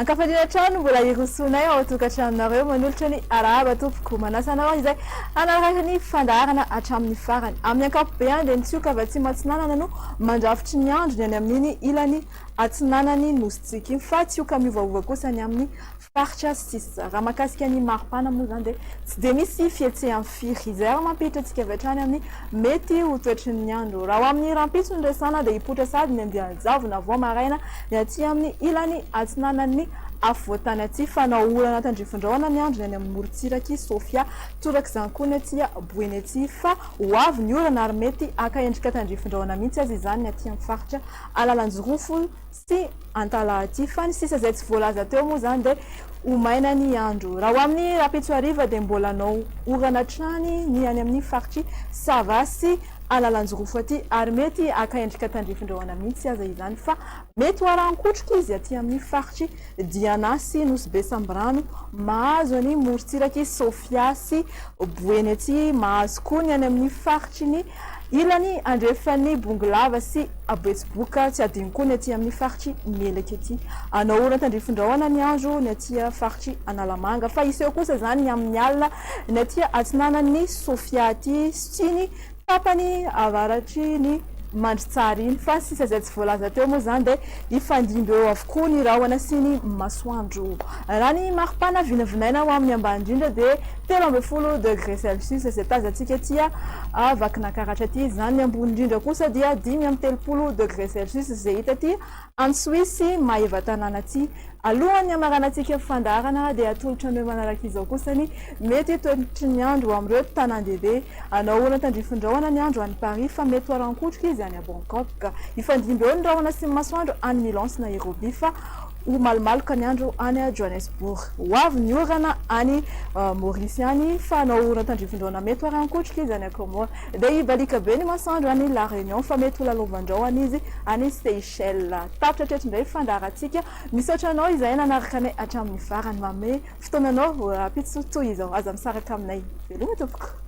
Ankafaliana hatrany no mbola hirosoanay ao an-tokantranonareo manolotra ny arahaba tompoko. Manasa anao aho izay hanaraka ny fandaharana hatramin'ny farany. Amin'ny ankapobeany dia ny tsioka avy atsimo atsinanana no mandrafitry ny andro ny any amin'iny ilany atsinanan'ny nosintsika iny fa tsioka miovaova kosa ny amin'ny faritra sisa. Raha mahakasika ny maripana moa izany dia tsy dia misy fihetsehany firy. Izay ary mampiditra antsika avy hatrany amin'ny mety ho toetry ny andro. Raha ho amin'ny rahampitso no resahana dia hipoitra sahady ny andian-javona vao maraina ny aty amin'ny ilany atsinanan'ny afovoantany aty. Fanao orana tandrifin-drahona ny andro ny any amin'ny morontsirak'i Sofia. Torak'izany koa ny aty Boeny aty fa ho avy ny orana ary mety haka endrika tandrifin-drahona mihitsy aza izany ny aty amin'ny faritra Analanjirofo sy Antalaha aty. Fa ny sisa izay tsy voalaza teo moa izany dia ho maina ny andro. Raha ho amin'ny rahampitso hariva dia mbola hanao orana hatrany ny any amin'ny faritr'i Sava sy Analanjirofo aty ary mety haka endrika tandrifin-drahona mihitsy aza izany fa mety ho arahin-kotroka izy aty amin'ny faritr'i Diana sy Nosy Be Sambirano, mahazo an'i morontsirak'i Sofia sy Boeny aty, mahazo koa ny any amin'ny faritry ny ilany andrefan'i Bongolava sy Betsiboka, tsy adino koa ny aty amin'ny faritr'i Melaky aty. Hanao orana tandrifin-drahona ny andro ny aty faritr'i Analamanga, fa hiseho kosa izany ny amin'ny alina ny aty atsinanan'i Sofia aty sy ny tapany avaratry ny Mandritsara iny. Fa ny sisa izay tsy voalaza teo moa izany dia hifandimby eo avokoa ny rahona sy ny masoandro. Raha ny maripana vinavinaina ho amin'ny ambany indrindra dia 13 degré celsius izay tazantsika aty Vakinankaratra aty izany. Ny ambony indrindra kosa dia 35 degré celsius izay hita aty Antsohihy sy Maevatanàna aty. Alohan'ny hamaranantsika fandaharana dia atolotra anao manaraka izao kosa ny mety ho toetry ny andro amin'ireo tanàn-dehibe. Hanao orana tandrifin-drahona ny andro any Paris fa mety ho aran-kotroka izy any Bangkok. Hifandimby eo ny rahona sy ny masoandro any Milan sy Nairobi fa ho malomaloka ny andro any Johannesburg. Ho avy ny orana any Maurice any fa hanao orana tandrifin-drahona mety ho aran-kotroka izy any Comores. Dia hibaliaka be ny masoandro any La Réunion fa mety ho lalaovan-drahona izy any Seychelles. Tapitra hatreto indray ny fandaharantsika. Misaotra anao izay nanaraka anay hatramin'ny farany. Manome fotoana anao rahampitso toy izao. Aza misaraka aminay. Veloma tompoko.